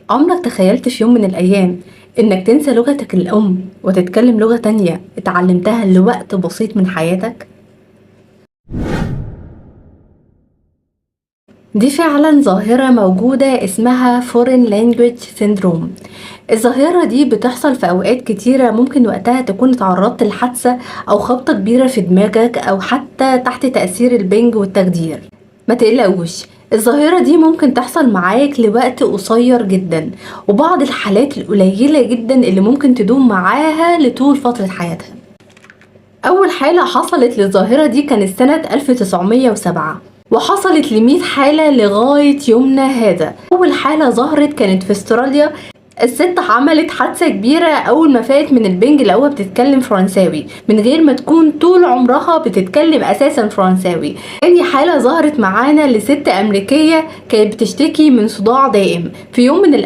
عمرك تخيلت في يوم من الأيام إنك تنسى لغتك الأم وتتكلم لغة تانية اتعلمتها لوقت بسيط من حياتك؟ دي فعلا ظاهرة موجودة اسمها Foreign Language Syndrome. الظاهرة دي بتحصل في أوقات كتيرة، ممكن وقتها تكون اتعرضت لحادثة أو خبطة كبيرة في دماغك أو حتى تحت تأثير البنج والتخدير. ما تقلقوش، الظاهرة دي ممكن تحصل معاك لوقت قصير جدا، وبعض الحالات القليلة جدا اللي ممكن تدوم معاها لطول فترة حياتها. أول حالة حصلت للظاهرة دي كانت سنة 1907، وحصلت ل100 حالة لغاية يومنا هذا. أول حالة ظهرت كانت في استراليا. الست عملت حادثة كبيرة أول ما فاقت من البنج لقوها بتتكلم فرنساوي من غير ما تكون طول عمرها بتتكلم أساسا فرنساوي. تاني حالة ظهرت معانا لست أمريكية كانت بتشتكي من صداع دائم. في يوم من